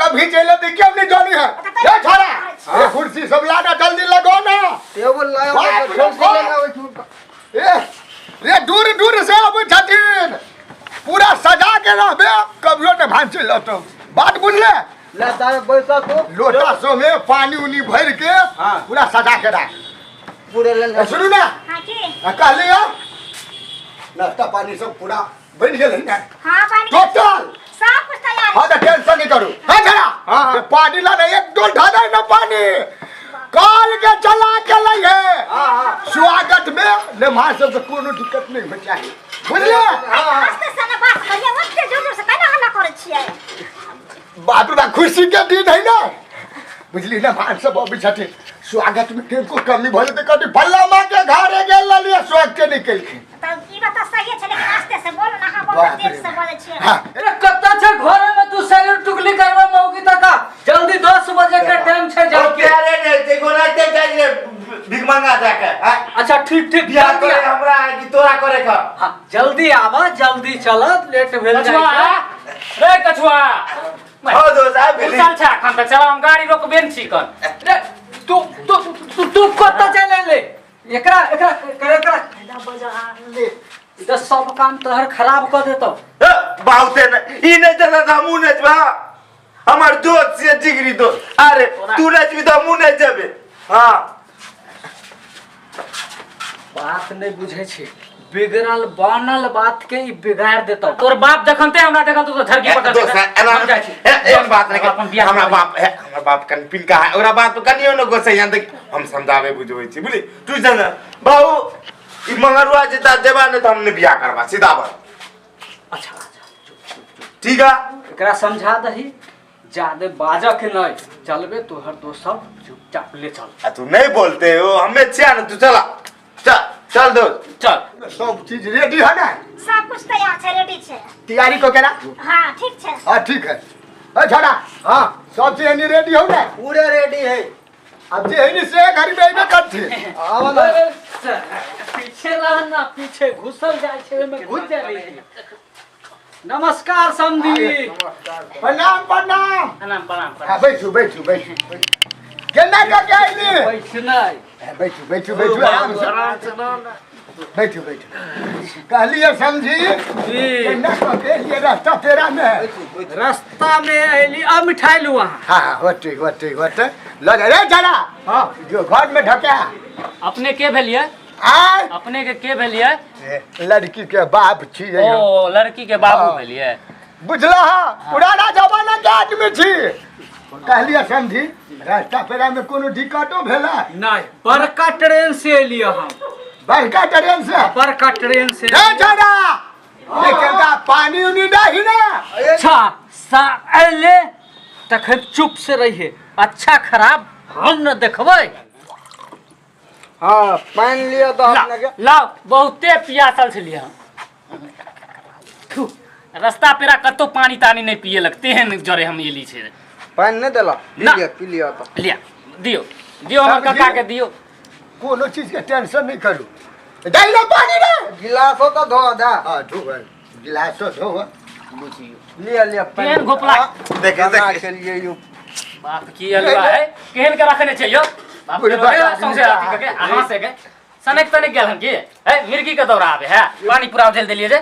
कभी चले तो क्यों नहीं जानी है ए छोरा ये कुर्सी सब लाना जल्दी लगो ना। टेबुल लाओ। बाप रे बाप। ए रे, दूर दूर से अबै छथिन, पूरा सजा के रहबे, कभियो ने भांसी लतो, बात बुझले? ले तारे बैसा तू। लोटा सो में पानी उनी भर के पूरा सजा के राख। पूरे ले। ए, सुनू ना। हाँ की? आ, कहली है नाश्ता पानी सब पूरा बन गेल है ना? हाँ, बन गेल। टोटल सब कुछ तैयार। हाँ, तो टेंशन नहीं करू। हाँ जरा। हाँ, हाँ। ये पानी ला नहीं एक डोल ढादा ना पानी काल के चला के लई है। हाँ हाँ स्वागत में ने मां सब के कोनो दिक्कत नहीं हो चाहिए, बुझले? आस्ते से ना बात करिए, ओते जोर जोर से केना हल्ला करै छियै? बाप रे बाप, खुशी के दिन है ना, बुझली ना? मां सब अबै छथिन स्वागत में, किनको कमी भऽ जेतै, कभी फल्ला माँ के घरे गेल रहलियै, स्वागत के नहीं केलखिन। तऽ ई बात तऽ सहिए छै, लेकिन आस्ते से बोलू ना अहाँ, बहुत बाप तेज रे से बजै छियै। हाँ। अरे कत्ता छै घरे में तू सैलून टुकली करबा मौगी तका, जल्दी 10 बजे के टाइम छै जाय के। प्यारे ने देखो ना ते जाय रे भीख मांगा जाके हैं? अच्छा ठीक ठीक। बियाह जल्दी करे हमरा कि तोरा करे का? हाँ, जल्दी आवा, जल्दी चल, लेट भेल कछुआ जाइ छै। रे कछुआ। हो दोस्त, आबि गेली। कुशल छै अखन तक? चल, हम गाड़ी रोकबे ने छी कन। रे तू तू तू तू कत्ता चल ले? एकरा एकरा एकरा एकरा कैला बजा ले, ई तऽ सब काम तोहर खराब कऽ देतौ। ए, बहुते ने ई नहीं चला त हमहूँ नचबा, हमर दोस्त से जिगरी दोस्त। अरे तू नचबी त हमहूँ नचबे। हाँ। बात नहि बुझै छै, बिगड़ल बनल बात के ई बिगाड़ देतौ। तोर बाप जखन ते हमरा देखल तो झरकी पकड़ दोस्त देतै। एना हम जाइ छी। ए, एहन बात नहीं। अपन बियाह हमरा करी। बाप ए, हमर बाप कन पिनका है, ओकरा बात पर कनियो न गोसै यहाँ देख, हम समझावे बुझबै छी, बुझली? तू जान बाबू, ई मंगरुआ जेता जेबा नहीं त हम नहीं बियाह करबा, सीधा बात। अच्छा अच्छा, चुप चुप चुप। ठीक है। एकरा समझा दही, ज्यादे बाजऽ के नहीं, चलबे तोहर दोस्त सब, चुपचाप ले चल। आ तू नहीं बोलते हो, हमें छिया ना, तू चला चल चल दोस्त। चल। सब चीज रेडी है ना? सब कुछ तैयार छै, रेडी छै। तैयारी को केना? हाँ, ठीक छै। हाँ ठीक है। ए छोड़ा, हाँ। सब चीज एनी रेडी हो ना? पूरे रेडी है। अब जे है से घर में अइबे करथि। आवा ना। पीछे रह ना, पीछे घुसल जाइ छै, ओहिमे घुस जाइ। नमस्कार समधी। प्रणाम प्रणाम। प्रणाम प्रणाम। हाँ, बैठू बैठू बैठू बैठू। केना कऽ के अइली? बैठनाइ। ए, बैठू बैठू बैठू, आराम से बैठू बैठू। कहलिए समझी, जी। केना कऽ के एलियै रास्ता पेरा में? रास्ता में अयली। अब मिठाई लू अहाँ। हाँ हाँ, होते होते होते लऽ जा रे जरा। हाँ। जो घर में ढका। अपने के भेलियै? आय? अपने के के भेलियै? ए, लड़की के बाप छी। ओ, लड़की के बाबू हाँ। भेलियै। बुझला हा, पुराना जमाना के आदमी छी। कहलिए समझी, रास्ता पेरा में कोनो दिक्कतो भेला? नहीं, बड़का ट्रेन से एलियै हम। बड़का ट्रेन से? बड़का ट्रेन से। ए जरा, ये केनका पानी उनी नहीं ना? अच्छा सा अयले तखन चुप से रहिए, अच्छा खराब हम न देखबै। हाँ, पानि लिअ तऽ अपने के। लाओ, बहुते पियासल छलियै हम। थू, रस्ता पेरा कतौ पानी तानी नहि पियलक, तेहन जरे हम एली छै। पानि नहि देलक? ना। लिअ, पी लिअ तऽ। लिया, दियौ दियौ, हमर समझी? काका के दियौ। कोनो चीज के टेंशन नहीं करू, दही ना पानी ना। गिलासो तऽ धो दे। हाँ, धो गिलासो धो। लिअ लिअ पानि। केहन घोपला। देखे केना देखे। केलियै यौ? बाप, की अलुआ है, केहन के रखने छै यौ बाप। बुढ़ रे, बाप। सौंसे अथी कके अहाँ से के सनक तनक गेल हन की? है मिर्गी के दौरा आबे है, पानी पूरा उझेल देलियै जे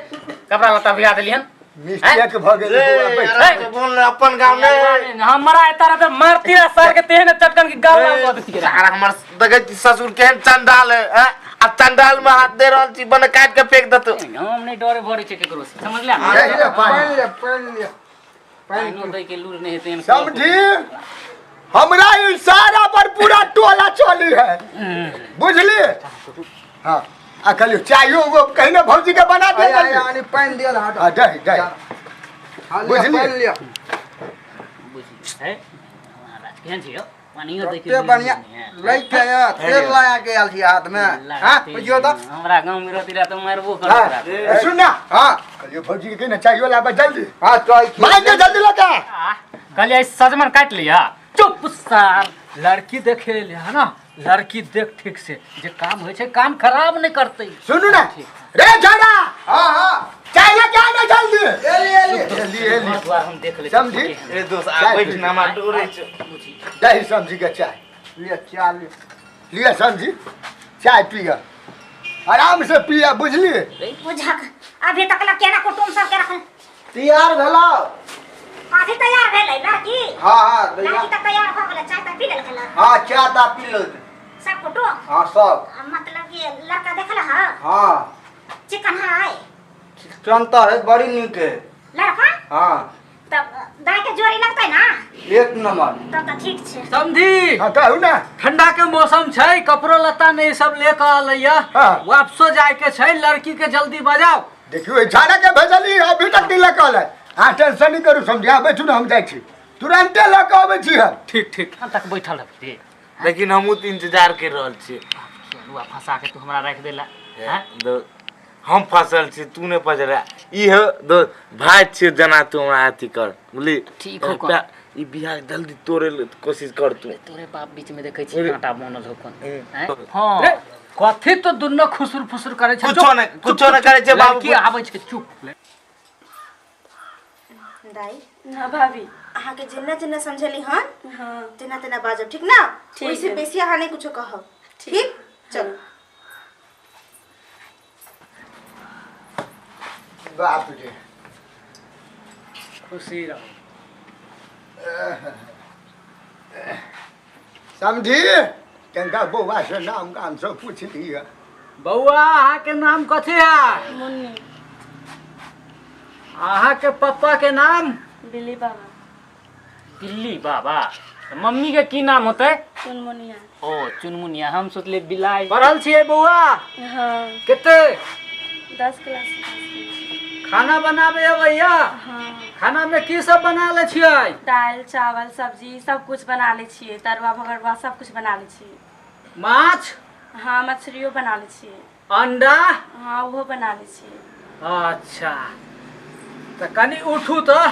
कपड़ा लत्ता भिगा देलियन। मिस्टेक भऽ गेल बौआ, बैठ। ए, बोल अपन गाँव में। हमरा एता रहते मारती रहे सर के तेहन चटकन की गाल लाल कऽ देती रहे। सारा हमर देखै छी ससुर केहन चंडाल है, हैं? आ चंडाल में हाथ दे रहल छी, बने काट के फेंक देतौ। हम नहि डरे भरे छै केकरो से, समझलियै? दही ना पानी। पानि लिअ, पानि लिअ, पानि। पानिओ दै के लूर नहि हेतै एहन। समझी, हमरा इशारा पर पूरा टोला चली है, बुझली? हाँ, आ कहलियो चायो वो कहीं ना भौजी के बना दे। आया आया। जल्दी। आनी पानि दिअ हाथ। हाँ, दही दही। हाँ, लिअ। बुझलियै? पानि लिअ। बुझलियै है महाराज, केहन छै यौ? पानियो दै के कते लूर बढ़िया नहि है। लै के आया, तेल लगा के आयल छी हाथ में। हाँ, बुझियौ तऽ। हमरा गाँव में रहती रहे तऽ मारबो हाँ। करत रहे। ए, सुन ना। हाँ। कहलियो भौजी के कहीं ना चायो लाबा जल्दी। हाँ, चल छी। मांग के जल्दी लगा। आ, कहलियै सजमन काटि लिअ। चुप सार, लड़की देखे एले है ना, लड़की देख ठीक से, जे काम होइ छै काम खराब नहि करतै। सुनू ना रे झाड़ा। हाँ हाँ। चाय लेके आना जल्दी। एली एली। एली एली। घर दुआर हम देख ले समझी? ए दोस्त आ बैठ ना हमरा डोरे छौ। दही समझी के चाय लिअ चाय लिअ। लिअ समझी चाय पिय आराम से पिय बुझलिए। बुझक अभी तक ला केना कुटुम सब के रखल तैयार भेलौ? कथी तैयार भेलै लड़की? हाँ हाँ लड़की तऽ तैयार भऽ गेलै, चाय ताय पी लेलकै? हाँ चाय ताय पी लेलकै सब कुटुम। हाँ सब। मतलब कि लड़का देखल हँ? हाँ। चिकन है? चिकन तऽ है बड़ी नीक है लड़का। हाँ। तब दाय के जोड़ी लगतै ना? एक नंबर। तब तऽ ठीक छै। समझी हाँ कहू ना। ठंडा के मौसम छै, कपड़ो लत्ता नहीं सब ले के अलैया। हाँ। वापसो जाए के छै, लड़की के जल्दी बजाओ। देखियो झाड़ा के भेजली अभी तक नहीं लकल है। हाँ टेंशन नहीं करू समझी, हाँ बैठू ना हम जाइ छी तुरंते लऽ के अबै छी हम। ठीक ठीक। कखन तक बैठल रहबी रे? लेकिन हमहूँ तऽ इंतजार कर रहल छी। रुआ फंसा के तू हमरा राखि देला। हम फसल छी तू नहीं फसल। ई हो दो भाई छी जना तू हमरा अथी कर बुझली। ठीक हो कर। ई बियाह जल्दी तोड़े ले कोशिश कर तू। तोरे बाप बीच में देखै छी कांटा बनल हो कोन। हां कथी तो दुन्नो खुसुर फुसुर करे छै। कुछो नै कुछो नै करे छै बाबू। की आबै छै चुप। दाई ना भाभी अहाँ के जिन्ना जिन्ना समझेली हन हाँ तेना तेना बाजब ठीक ना? ठीक ओइसे है। बेसी अहाँ नहीं कुछो कहब ठीक? चलो। बाप रे खुशी रहो समझी। कनका बौआ से नाम गाम सब पूछ लिअ। बौआ अहाँ के नाम कथी है? मुन्नी। अहाँ के पप्पा के नाम? बिल्ली बाबा। बिल्ली बाबा। मम्मी के की नाम होते? चुनमुनिया। ओ चुनमुनिया, हम सोचले बिलाई। पढ़ल छियै बौआ? हाँ। कते? 10 क्लास। खाना बनाबे अबैया? हाँ। खाना में की सब बना ले छियै? दाल चावल सब्जी सब कुछ बना ले छियै, तरुआ भगरुआ सब कुछ बना ले छियै। माछ? हाँ मछलियो बना ले छियै। अंडा? हाँ उहो बना ले छियै। अच्छा तऽ कनि उठू तऽ।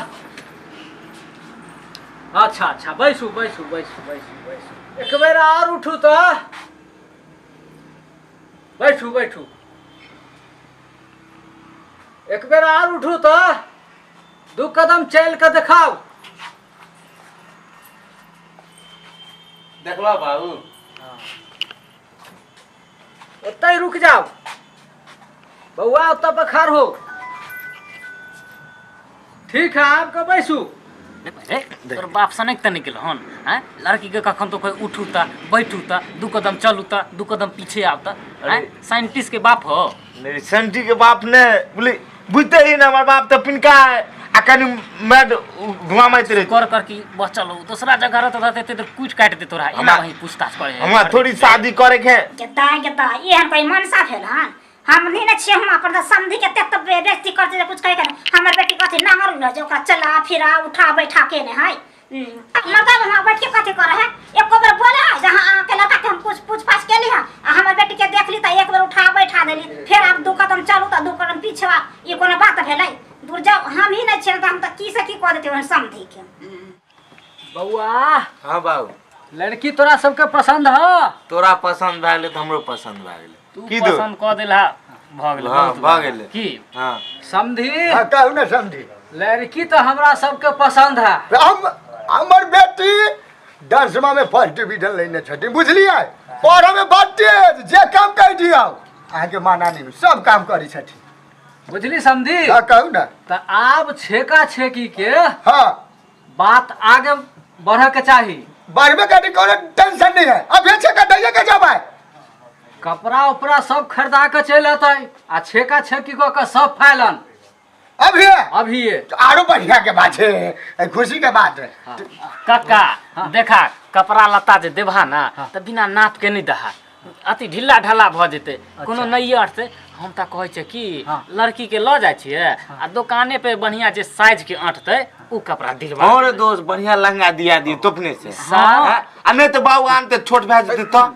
अच्छा अच्छा बैसू बैसू बैसू बैसू बैसू। एक बेर और उठू तऽ। बैठू बैठू। एक बेर और उठू तऽ। 2 कदम चलि कऽ देखाउ। देखलो बाबू? ओतहि रुक जाओ बौआ, ओतऽ पखार हो। ठीक है आपके बैसू। तोर बाप सनक तऽ निकल हन हैं? लड़की के कखन तो कोई उठू ता बैठू ता 2 कदम चलू ता 2 कदम पीछे आवता। साइंटिस्ट के बाप हो? नहीं साइंटिस्ट के बाप ने बोली बुझते ही ना हमार बाप तो पिनका है आ कनी मैड घुमाइत रहे। कर कर की बचल हो दूसरा जगह रहत रहते तो कुछ काट दे तोरा। एना वही पूछताछ करे हमरा थोड़ी शादी करे के गेता गेता एहन कोई मनसा भेल हन? हम नहीं ना छियै हुआं पर तऽ समधी के एतेक तऽ बेइज्जती करतै जे कुछ कहे के नहि। हमर बेटी कथी नांगर उड़ल जे ओकरा चला फिरा उठा बैठा के नहि है। लड़का वहाँ बैठ के कथी करे है? एको बेर बोले है जे हाँ अहाँके लड़का के हम कुछ पूछ पाछ केली है आ हमर बेटी के देखली तऽ एक बेर उठा बैठा देली, फेर आब 2 कदम चलू तऽ 2 कदम पीछे। ई कोनो बात भेलै? दूर जाउ, हम ही नहि छियै तऽ हम तऽ की से की कऽ देतियै ओहन समधी के। बौआ। हाँ बाबू। लड़की तोरा सबके पसंद ह? तोरा पसंद भए गेलै तऽ हमरो पसंद भए गेलै। तू की पसंद कऽ देलहा भऽ गेलै। हाँ भऽ गेलै की? हाँ समधी। हाँ कहू ना समधी। लड़की तो हमरा सबके पसंद है। हम हमर बेटी 10वा में फर्स्ट डिवीजन लेने छथिन बुझलियै। पढ़े में बड तेज, जे काम कहि दियौ अहाँके माना नहीं, सब काम करै छथिन बुझली समधी? हाँ कहू ना। तऽ आब छेका छेकी के हाँ बात आगे बढ़े के चाही। बढ़बे के कोनो टेंशन नहीं है, अब ये छेका दैये के जब कपड़ा उपड़ा सब खरीदा के चलि अतै आ छेका छेकी कऽ के सब फैलन अभी अभी आरो बढ़िया के बात है, खुशी के बात है। हाँ। काका हाँ। देखा कपड़ा लत्ता जे देबहा ना हाँ। तऽ बिना नाप के नहीं दहा, अति ढिल्ला ढाला भऽ जेतै। अच्छा। कोनो नहीं अटतै। हम तऽ कहै छियै कि हाँ। लड़की के लऽ जाइ छियै आ दोकाने पे बढ़िया जे साइज के अटतै उ कपड़ा दिलवा। और दोस्त बढ़िया लहंगा दिया दिए तोपने से। हाँ। आ नहीं तो बाबू आनते छोट भए जेतै तऽ।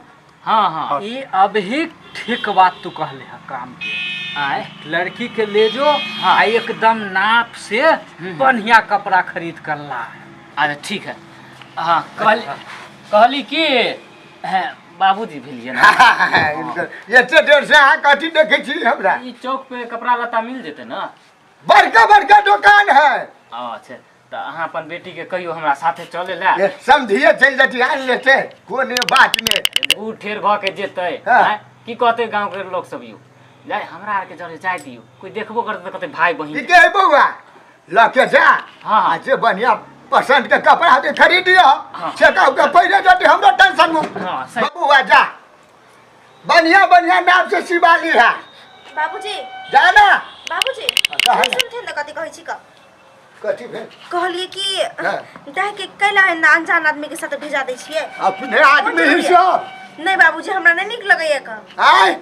हाँ हाँ ई अभी ठीक बात तू कहले है काम के। आय लड़की के ले जो हाँ। आ एकदम नाप से बढ़िया कपड़ा खरीद कर ला। अच्छा ठीक है। हाँ कहली कि बाबूजी भेलिए ना। एते देर से अहाँ कथी देखै छी हमरा? ई चौक पे कपड़ा लत्ता मिल जेतै ना? बड़का बड़का दुकान है। अच्छा तऽ अहाँ अपन बेटीके कहियो हमरा साथे चले लए। ए, समझिए चलि जेती आनि लेते कोनो बात नहि। बूढ़ ठेर भऽ के जेतै हाँ। आँय? की कहतै गाँवके लोक सब यौ? जाय हमरा आरके जरे जाय दियौ, कोई देखबो करतै तऽ कहतै भाय बहिन। ठीके है बौआ, लऽ के जा। हाँ। आ जे बढ़िया पसंद के कपड़ा होतै खरीद लिअ। हाँ। छेका उका पहिरे जेतै हमरो टेंशन मुक्त। हाँ, सही। बबुआ जा, बढ़िया बढ़िया नाम से सिवा लिहा। बाबूजी जा ना। बाबूजी कह ना। सुनथिन ने कथी कहै छी क? कथी भेल? कहलिए कि हाँ। दाइ के कैला एना अनजान आदमी के साथ भेजा दै छियै? अपने आदमी ही सब। नहीं बाबूजी, हमरा नहीं नीक लगैया क। आय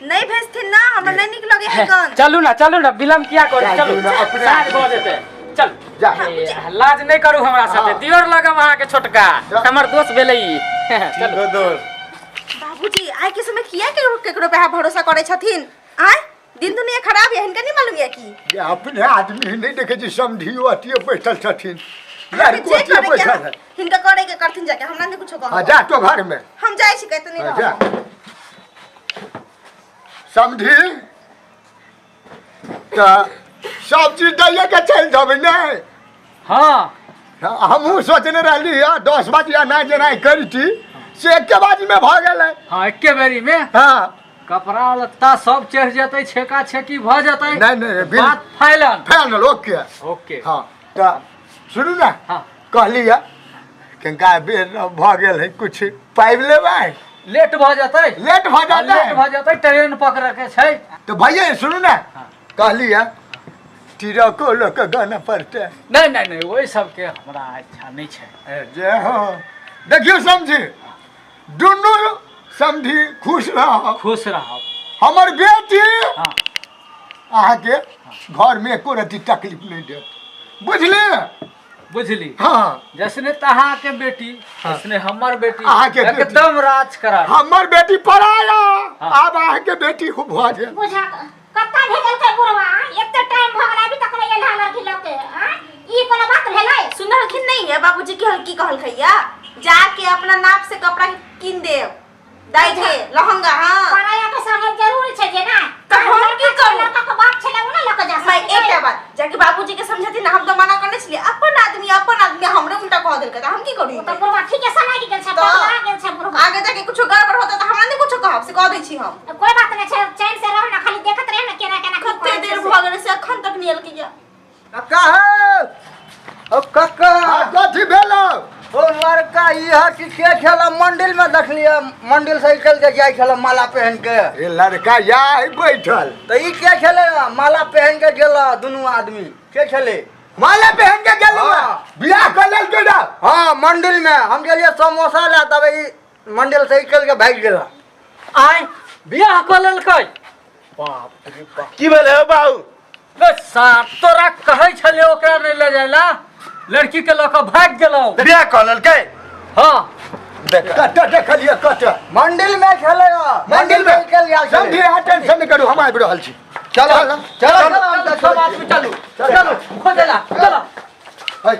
नहीं भेजथिन ना, हमरा नहीं नीक लगैया कन। चलू ना, चलू ना, विलम्ब किया करू, जा, चलू ना, अपने साँझ भऽ जेतै, चल जा। ए, लाज नहीं करू हमरा साथे। हाँ। दियोर लगब अहाँके छोटका, जा। हमर दोस्त भेलै ई। चलू ठीक दोस्त। बाबूजी आइ के समय किया केकरो केकरो पे अहाँ भरोसा करै छथिन? आय दिन दुनिया खराब है, हिनका नहीं मालूम है की? जे अपने आदमी ही नहीं देखे छी, समधियो अतिये बैठल छथिन, अहाँके लड़को जे अतिये करे के बैठल है। हिनका करे के करथिन जाके, हमरा नहीं कुछो हाँ, कहब। जा तो घर में। हम जाइ छी, कहते नहीं हाँ, जा। रहब। समझी तऽ सब चीज दैये के चलि जेबै ने? हाँ। हमहूँ सोचने रहली हँ 10 बजे ना जेना करिती, से एके बाजीमे भऽ गेलै। हाँ, एके बेरी में। हाँ। कपड़ा लत्ता सब चढ़ जेतै, छेका छेकी भऽ जेतै। नहीं, नहीं, बिल- बात फैलन। Final okay. ओके। हाँ तऽ सुनू ने। हाँ। कहली हँ कनिका बेर भऽ गेल है, कुछ पाबि लेबै? लेट भऽ जेतै। लेट भऽ हाँ, जेतै। लेट भऽ जेतै, ट्रेन पकड़े के छै। तऽ भैया सुनू ने। हाँ। कहली हँ तिरको लऽ कऽ गाना पड़तै। नहीं नहीं नहीं, ओहि सबके हमरा इच्छा नहीं छै। ए, जे हो देखियौ समझी, दुनू समझी खुश रहब। खुश रहब। हमर बेटी हाँ। अहाँके घरमे एको रत्ती तकलीफ नहि देत, बुझलियै? बुझली। हाँ। जैसने तहाँके बेटी तैसने हमर बेटी। अहाँके बेटी। एकदम राज करत। हमर बेटी पराया। हाँ। आब अहाँके बेटी खूब भऽ जायत। बुझा कत्ता भेजलकै बुढ़वा, एते टाइम भऽ गेलै अभी तक नहि एल है लड़की लऽ के। आँय, ई कोनो बात भेलै? सुनलखिन नहीं है बाबूजी की की कहलकै या? जाके अपना नाप से कपड़ा कीन देब दाई के लहंगा। हाँ, पराया के संगे जरूरी छै जे ना। तऽ हम की करू? लड़का के बाप छलै ओ ना लऽ के जा मैं सकै। एकटा बात जाके बाबूजी के समझाती ना, हम तो मना करने छलियै। अपन आदमी अपन आदमी हमरे उल्टा कह देलकै तऽ हम की करू? ओ तऽ बुढ़वा ठीके समय गेल छै। तऽ- पगला गेल छै बुढ़वा। आगे जाके कुछो गड़बड़ होता तऽ हमरा नहीं कुछो कहब, से कह दै छी हम। कोई बात नहीं छै, चैन से रहो ना, खाली देखत रहे ना केना केना की कते करै देर छै से। भऽ गेलै से अखन तक नहीं एलकै या। कक्का हौ, ओ कक्का। आ, कथी भेल? ओ लड़का ई है कि के छल मंदिर में देखलियै, मंदिर से निकल के जाइ छल माला पहन के। ए लड़का या है बैठल। तऽ ई के छलै माला पहन के गेल दुनू आदमी के छलै? माला पहन के गेल? हाँ। बियाह कऽ लेलकै ना? हाँ, मंदिर में हम गेलियै समोसा ला, तब ई मंदिर से निकल के भागि गेल। आय, बियाह कऽ लेलकै? बाप रे बाप। की भेलै हौ बाबू? बे सार, तोरा कहै छलियै ओकरा नहि लऽ जाय ला, लड़की के लऽ कऽ भागि गेलौ। बियाह कऽ लेलकै? हाँ। देख। कतऽ देखलियै, कतऽ? मंदिर में छलै। मंदिर में निकल गेल छलै। समझी, अहाँ टेंशन नहि करू, हम आबि रहल छी। चलो चलो। चलो, चलू सब आदमी, चलू चलू, खोजला चलो। है।